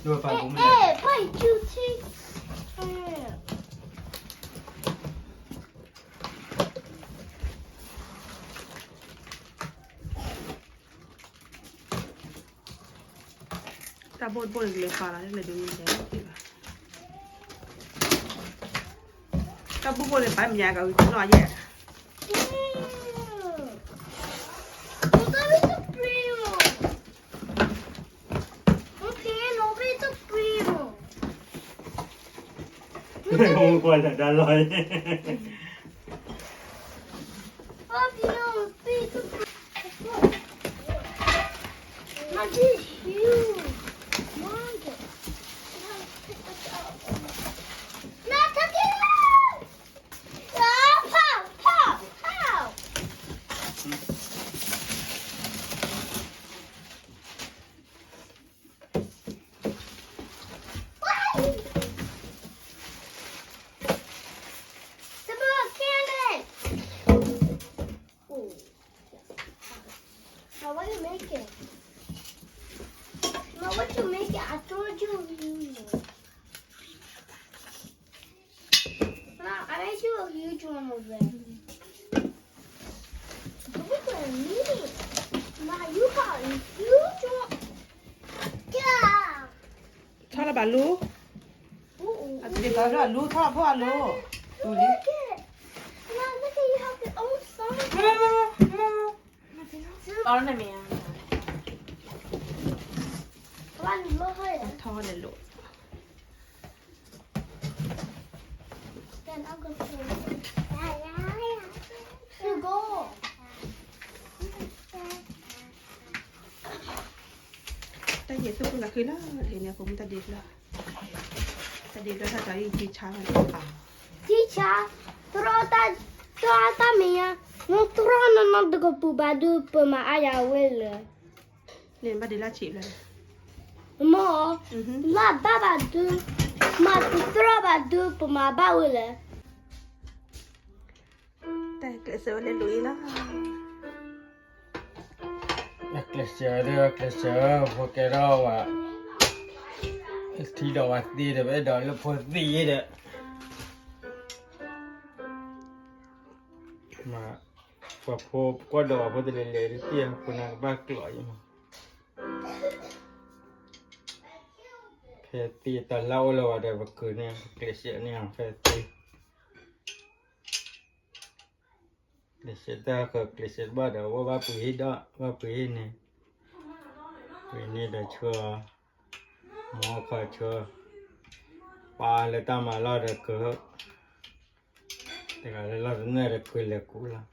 Hey, hey, why you take, uh, တၢ်ဘိၣ်တဘိၣ်န့ၣ် ကလဲၤပာ်လီၤလၢဒုးန့ၣ် တၢ်ဘိၣ်ဘိၣ်န့ၣ် ပာ်မၠးကဝံၤနီၣ်ယဲၢ် ကွၢ်လၢဒါလီၤ Mom, this is huge. Mom, just, you gotta pick this up. No, take it out. Ah, pow, pow, pow. What? Some more candy. Ooh. Now what you making? Now what you making? I told you. Now I made you a huge one over there. Look at me. Now you got a huge one. Yeah. ထီၣ်လၢဘၣ်လူ, အတဒ်သိးလၢအလူ ထီၣ်ဖိအလူ, တူၢ်လံ, အီၣ်န့ၣ်မ့ၢ်ဧါ, ထီၣ်န့ၣ်လိၣ်, တၢ်ယဲၢ်သူၣ်ဖှံသးခုလီၤ, ဟဲန့ၣ်အဖိမုၣ်တၢ်ဒ့ဘျီ, တၢ်ဒ့ဘျီတၢ်တီအံၤ ထံဆါ, ထံဆါ, တြီတၢ်, တြီတၢ်မ့ၢ်ညါ, မ့ၢ်တြီနနီတကပူၤဘၣ်ဒုး ပမၤအါယၤဝဲလၢ န့ၣ်ဘၣ်ဒုးလၢဆံးဘျီ, မ့ၢ်, လၢဘၣ်ဘၣ်ဒုး, မ့ၢ်တတြီဘၣ်ဒုး ပမၤဘၣ်ဝဲလၢ တၢ်ကျဲးစၢးဝဲလၢလိၤအံၤလီၤ, ကျဲးစၢးဒီးကျဲးစၢး ဖိကဲထီၣ်ဝဲ, ထံဒီးဝဲသ့ဒီး ပအဲၣ်ဒိးလၢဖိသ့ဒီး မ့ၢ်, ပှၤဖိကွၢ်ဒီးပှၤဖိတလဲၤလဲၤဒ်သ့ၣ် ပနၢ်ကဘၣ်ကျိးအံၤမး, ဖဲသ့တၢ်လၢအိၣ်လၢဝဲဒီး ပကုၤန့ၣ် ပကျဲးစၢးန့ၢ်အီၤဖဲသ့, ကျဲးစၢးတၢ်ဃၢၤ ကျဲးစၢးတဘၣ်ဒီး ဝဲဘၣ်ပှ့ၤဟ့ၣ်ဒီး ဘၣ်ပှ့ၤဟ့ၣ်န့ၣ်, ပှ့ၤန့ၢ်ဒီးဆှၢ, မၤခီဆှၢ, ပာ်လၢတၢ်မၤလီၢ်ဒီးကုၤ, တဂၤလၢလီၢ်တနၢၣ်ဒီးကုၤလဲၤကူလီၤ.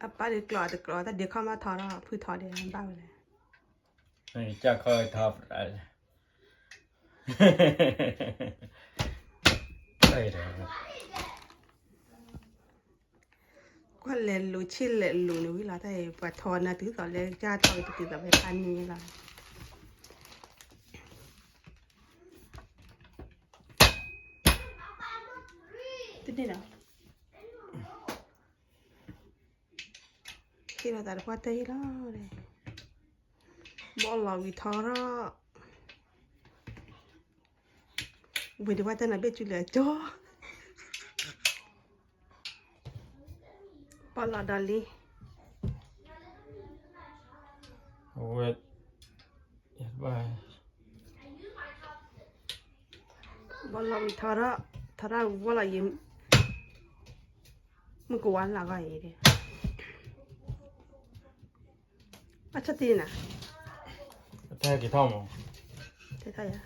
အပၢ်ဒုးကျိးတကျိး တၢ်ဒ့ခီၣ်မးထီထီၣ် ဖုထီဒဲးဘၣ်ဝဲလဲၣ်, ကၢ်ခီၣ်ထီလဲၣ်, ကွၢ်လဲၤလူၤဆ့ၣ်လဲၤလူၤန့ၣ်ဝံၤလီၤ တၢ်အံၤ ပှၤထီနၤတုၤသိးလၢ ကၢ်ထီကတုၤသိးဖဲဖးန့ၣ်လီၤ. တန့ၣ်ဒီး ဟ့ၣ်လီၤသးတပှၢ်တၢၢ်ဟ့ၣ်လီၤ, ဘီၣ်လီၤဝံၤထီထီၣ်, ဝံၤတပှၢ်တၢၢ်နၤဘ့ၣ်ကူလဲၤကၠီ, ဘီၣ်လီၤဒီးလံ, အဝဲ ဘီၣ်လီၤဝံၤထီထီၣ်, ထီထီၣ်ဝံၤလီၤယံၤ, မုၢ်ကဝါလၢဂီၢ်အံၤ, ဘၣ်ဆၣ်တ့ၢ်နၤ, ထဲက့ၤထီၣ်မး, ထဲထီၣ်ယၤ,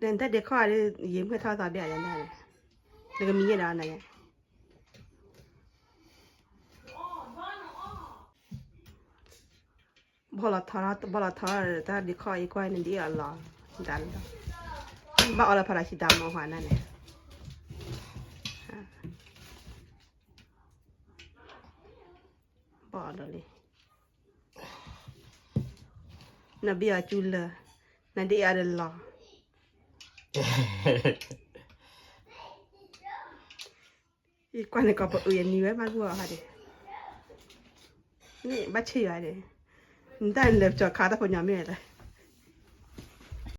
ဒီးနတၢ်ဒ့ခီၣ်ဒီး ယံၤမုၢ်ထီၣ်သီဘ့ၣ်အလဲၣ်, နကမံၤယဲၢ်ဒီးနၤ, ဘီၣ်လီၤထီ, ဘီၣ်လီၤထီ, တၢ်ဒ့ခီၣ်အံၤကွၢ်နဒ်အီၤလီၤ, ဒၣ်လီၤ, ဘၣ်အီလၢဖးလီၤဆံးဒၣ်မီၢ်ဟါနၤန့ၣ်, ဘီၣ်ဒီးလံ, နဘ့ၣ်အီၤကူလၢ, နဒ်အီၤဒီးလီၤ, ယကွၢ်န့ၣ်ကီး ပအုးယနံၤဝဲမးဂီၢ်ဟါဒ့ၣ်, န့ၣ်ဘၣ်ဆ့ၣ်ယၤဒ့ၣ်, နတၢ်လဲၤပကၠီၤခါတၢ်ဖိညီမ့ၢ်လဲၣ်,